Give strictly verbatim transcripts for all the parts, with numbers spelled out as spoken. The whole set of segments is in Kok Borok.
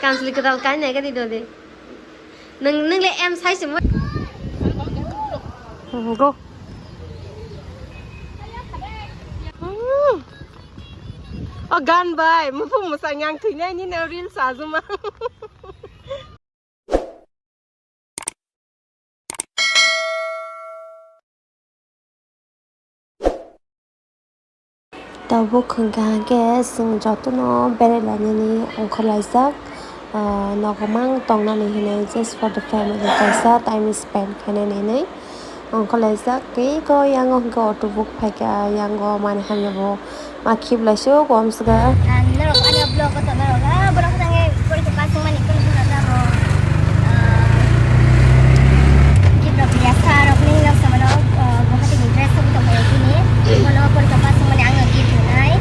Kansli kwtal kainai gadi dodi. Nung, nung le M size mo. Hmm, go. Hmm. O gan bai, muphung musang yang thwinai ni no reels ajuma. Tabuk hwnkha hwnkhe chwng jotono berai lainani ongkhorlaijak, ah, nogo mang tongnani hinwi just for the family kaisa time spend khainani hinwi ongkhorlaijak. Tei eko yango hwnkhe auto book phaikha, yango manwi hamya bo. Ma khiblai se o kom sga. Ang norok ani vlog o tongo rok, ah, borok thangwi porikha pass wngmani kunu kunu tamo, ah, gift rok ya sa rok ni nok samano, ah, Guwahati ni dress rok tongmani tini. Bono porikha pass wngmani ang gift rwnai.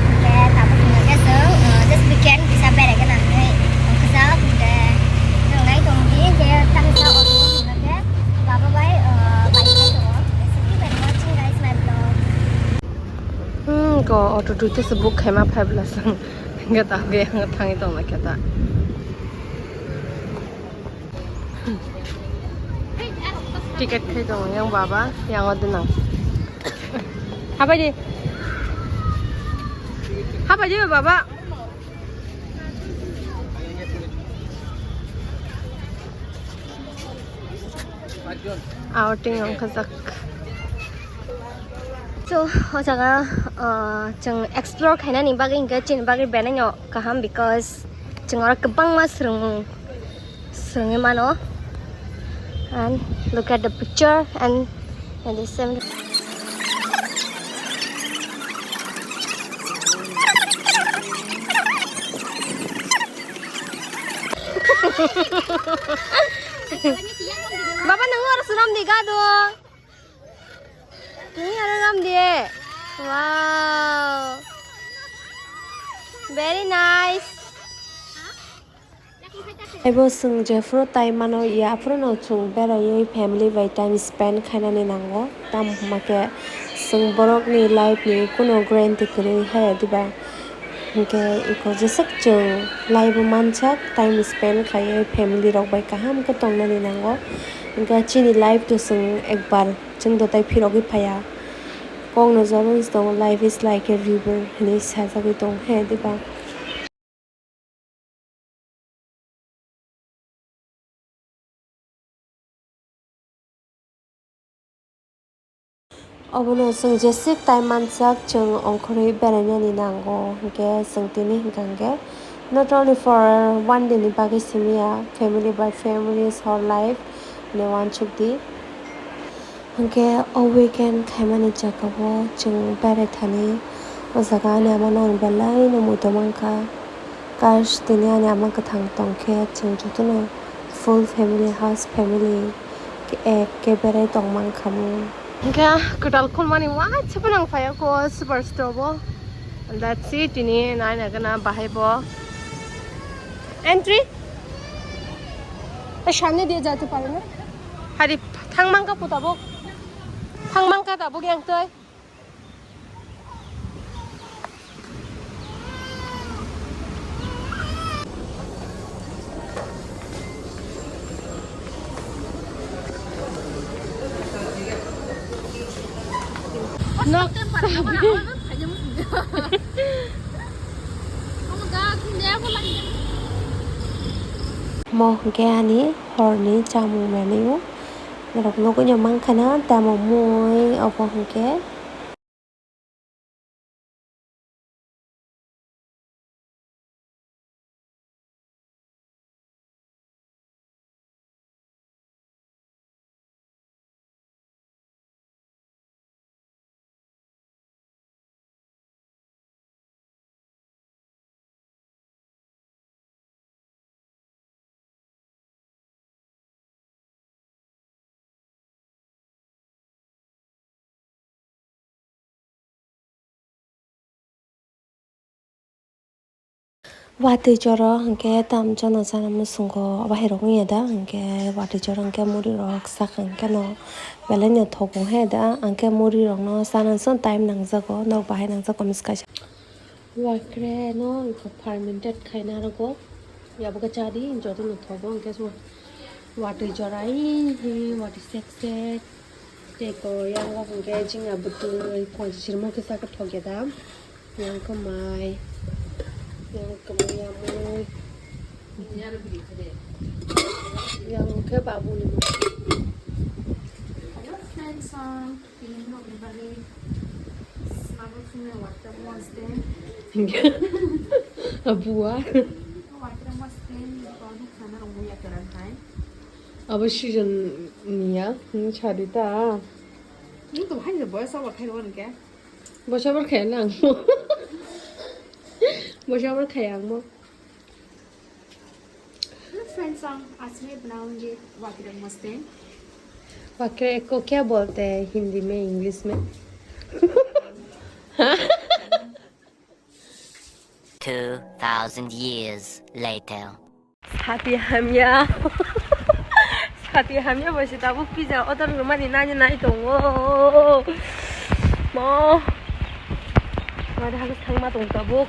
Hwnkhe tabuk hwnkhe chwng, ah, this weekend kisa berai gana hinwi ongkhorjak hwnkhe rwnai tongdi hwnkhe tamisa auto hwnkhe baba bai, ah, bai khai tongo. Thank you very much guys my vlog. Hmm, ko auto duty se book khaima phai bwla sang. Hingke ta hingke ang thangwi tong khe ta. Ticket khai tong yang baba, yang o dinang. Habai di. Habai di baba. Outing ongkhorjak. So, o jaga, uh, chwng explore khainani bagwi hwnkhe chini bagwi belaino kaham, because chwng oro kwbangma swrwngmung swrwngwi mano. And look at the picture and, and the same. Baba, nang oro suram di gado. Ini oro ram di. Wow. Very nice. Ebo chwng jephuru tai mano, ya aphuru no chwng beraiwi family bai time spend khainani nango. Tamo hwnba khe chwng borokni life ni kuno guarantee kwrwi hai diba? Hinkhe eko jeswk chwng life o mansak time spend khaiwi family rok bai kaham khe tongnani nango. Hinkhe chini life to chwng ekbar chwng dotai phirogwi phaiya. Kokno joro wngsi tongo, "Life is like a river," hinwi sajagwi tongo hai diba? Obono chwng jeswk time mansak chwng ongkhorwi berainani nango, hinkhe chwng tini hinkha hinkhe not only for one day ni bagwi simiya, family by family is whole life hinwi uansukdi. Hinkhe o weekend khaimani jagao chwng berai thani, o jaga ani amano ang belaino muitu mankha. Kash tini ani ama kwthang tongkhe chwng jotono full family, house family khe ek khe berai tong mankhamu. Hinkhe kwtal khulmani uansukhe nang phaiya kho super store o. Let's see tini naina gana bahai bo. Entry? Samne diye jate pare na? Hari thang mankha po tabuk. Thang mankha tabuk yang twi. Nok. Mo hwnkhe ani horni chamung menu. Norok nugui no mankha na tamo mui obo hwnkhe. Watwi choro hwnkhe tam jono chana muchungo bahai rok wngya da, hwnkhe watwi choro hwnkhe muri rok saka hwnkhe no belai no thogo he da, hwnkhe muri rok no chana son time nangjago, norok bahai nangjago miskaisa. Wakre no fermented khaina rogo. Yabo khe chadi, joto no thogo, hwnkhe watwi jorai, watwi sek sek. Tei ko yang o hwnkhe jing abo twi phoji sirmo khe chakhe thokya da. Yang kwmai, yang kwmai yamwi. Yang khe babu ni. Hello friends, um, Tini rok ni bagwi sabo phunuknai water mosden. Abua. Water mosden, toni khana rok buya kwran hai. Abo season niya, hmm, chadi ta. Ni to hai boya sabo khai ro ke. Boya sabo khai lang. Boya sabo khai ang mo. Hello friends, um, आज मैं बनाऊंगी वाटर मस्तेन। वाटर को क्या बोलते हैं हिंदी में, इंग्लिश में? Two thousand years later. Sati hamya. Sati hamya bo se tabuk pizza order rwmani nani nai tongo. Mo. Mari hagus thangma tong tabuk.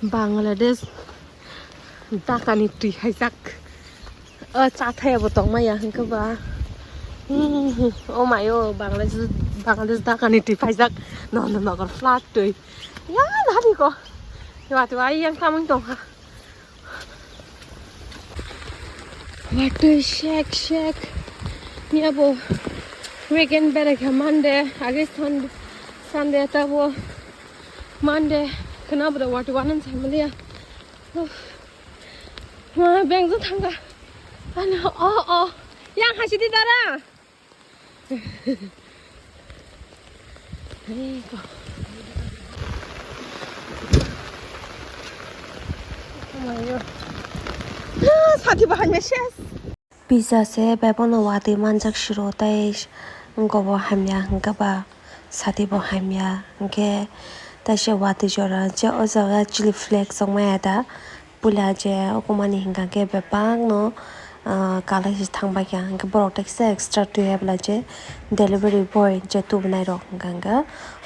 Bangladesh Dhaka ni twi haijak. O cha thaya bo tongmaya hwnkhe ba. Hmm, oh my, oh, Bangladesh, Bangladesh Dhaka ni twi phaijak. No, no, nokor flat twi. Ya, dhani ko. Wa twi ai yang tamung tong ha. Wa twi shek, shek. Ni abo weekend bere kha Monday, age Sun-, Sunday tabo. Monday, khna bwrwi wati wanan samliya. Uff. Ma, beng jwng thangkha. Ano, oh, oh. Yang hasi di dara. Hey, ko. Oh my God. Ah, sati bahai message. Pizza se bebono watwi manjak siro tei gobo hamya hwnkhe ba sati bo hamya hwnkhe taisa watwi jora je o jaga chili flakes wngmaya da puila je okomani hwnkha khe bebak no kalai se thangbai kha hwnkhe borok teksa extra twi hai bwla je delivery boy je tubunai rok hwnkha hwnkhe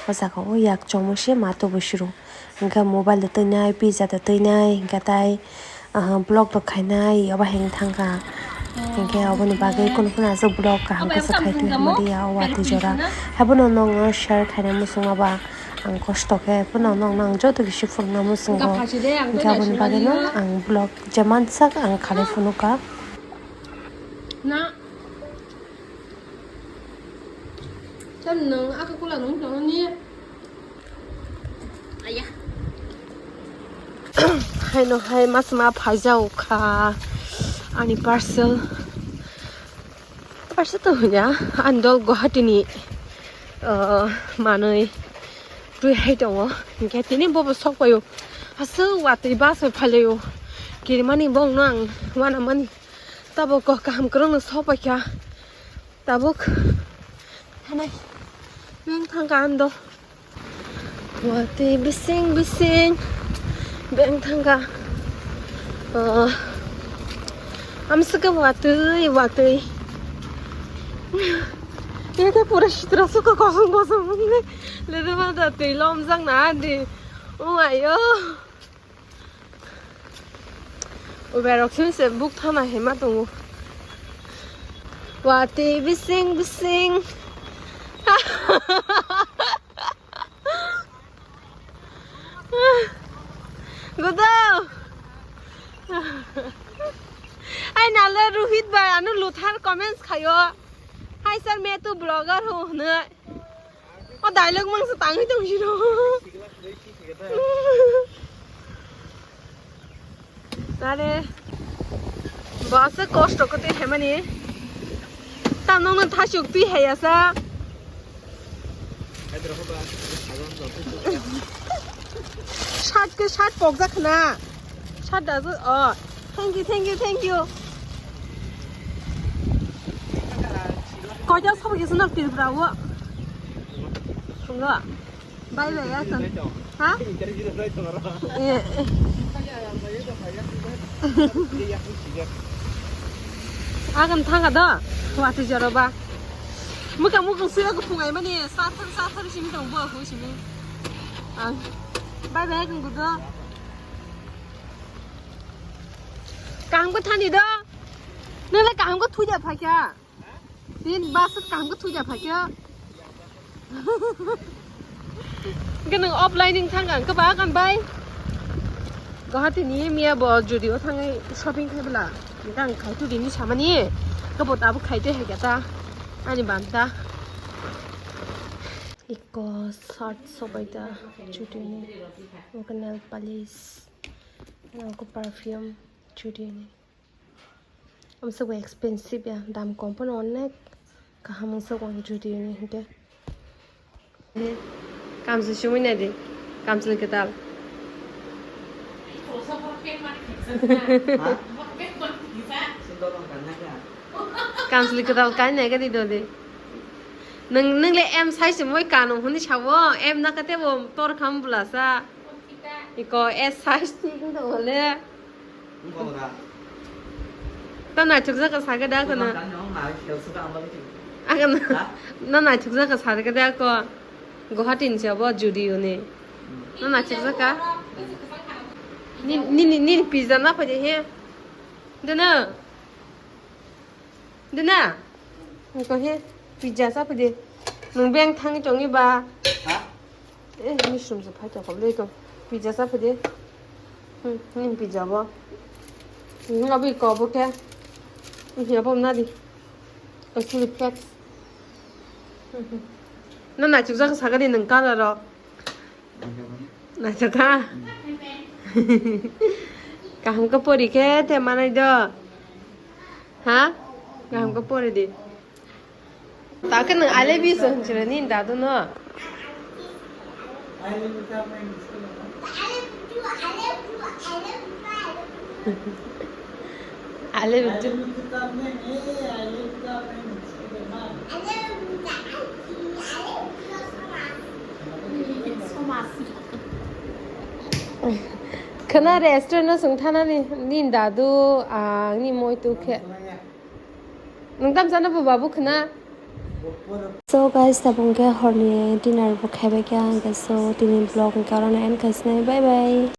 o jaga o yak chomose ma tubu siro. Hwnkhe mobile de twinai, pizza de twinai, hwnkhe tai, ah, vlog rok khainai, obo heng thangkha. Hwnkhe oboni bagwi kunu kunu aswk vlog kaham khe se khai tongya madi ya, o watwi jora. Habono nokno share khainai muchungma ba ang kosto khe, phano nokno ang joto kisi phunukna muchungo. Hwnkhe aboni bagwino ang vlog je mansak ang khalai phunukha. Chan nwng aka kula nwng tongni. Aya. Haino hai masma phaijao kha ani parcel. Parcel to hwnya ani dol Guwahati ni, uh, manwi twi hai tongo. Hwnkhe tini bobo sok paio. Aswk watwi bus bai phailaio. Kirimani bongno ang wanamani. Tabuk kok kaham kwrwngno sok paikha. Tabuk thanai beng thangkha ando. Watwi bising bising beng thangkha. Oh. Amswkhe watwi watwi. Ete pura sitra suka kosong kosong wngwi. Lede ma da twi lomjak na adi. Oh ayo. Uberok simi se buk thana hema tongo. Watwi bising bising. Gudo. Ai nale Rohit bai ano Luthar comments khayo. Hai sir me tu blogger ho hwnwi. O dialogue mangsa tangwi tong sino. Are, basa kosto ko twi hemani. Ta nong nang thasuk twi heyasa. Sat ke sat pokjak na. Sat da, oh. Thank you, thank you, thank you. Koita sobo kisa nok Tripura o. Sungga. Bye bye, ya, son. Ha? Eh, eh. Agan thanga do. Wati jaro ba. Muka muka suya ko phungai mani. Sathar, sathar simi tong bo, hu simi. Ang. Bye bye, kung gudo. Kaham khe thani do. Nang le kaham khe thuja phaikha. Tin bus kaham khe thuja phaikha. Hwnkhe nwng offline wng thang ang khe ba kan bai. Guwahati ni miya bo Zudio thangwi shopping khai bwla. Hwnkhe ang khai tu rini samani. Khe bo tabuk khai te hai khe ta. Ani banta. Iko shirt sobai ta Zudio ni. Hwnkhe nail polish. Hwnkhe perfume Zudio ni. Amsuk bai expensive ya, dam kom phano onek kaham amsuk ang Zudio ni hwnkhe. Kamchwlwi sumui nai di, kamchwlwi kwtal. Ha? Kamchwlwi kwtal kai nai gadi do di. Nwng, nwng le M size moi kano hwnwi sawo, M na kate bo tor kham bwlasa. Iko S size ni hwnwi le. Ta naithokjak kha sakhe da kono. Ang no naithokjak kha sakhe da ko. Guwahati ni se abo Zudio ni. No naithokjak kha. Ni, ni, ni, ni pizza na phaidi he. Dena. Dina, nokha he pizza cha phai di. Nwng beng thangwi tongwi ba? Ha? Eh, ni sum se phai tong kha le to. Pizza cha phai di. Hmm, ni pizza bo. Hmm, abi ko bo khe. Hmm, abo na di. Ko suli flex. Hmm, hmm. Na na chuk jak sa ga di nwng color ro. Naithok kha? Kaham khe pori khe te manai do. Ha? Kaham khe pori di. Ta khe nwng I love you se hwnchire nini dadu no. I love you too. Khwna restaurant no swng thanani nini dadu ang ni moi tu khe. Nwng tam chana bo babu khwna? So guys, tabuk khe horni dinner bo khaibai kha, hwnkhe so tini vlog hwnkhe oro no end khaisnai. Bye bye.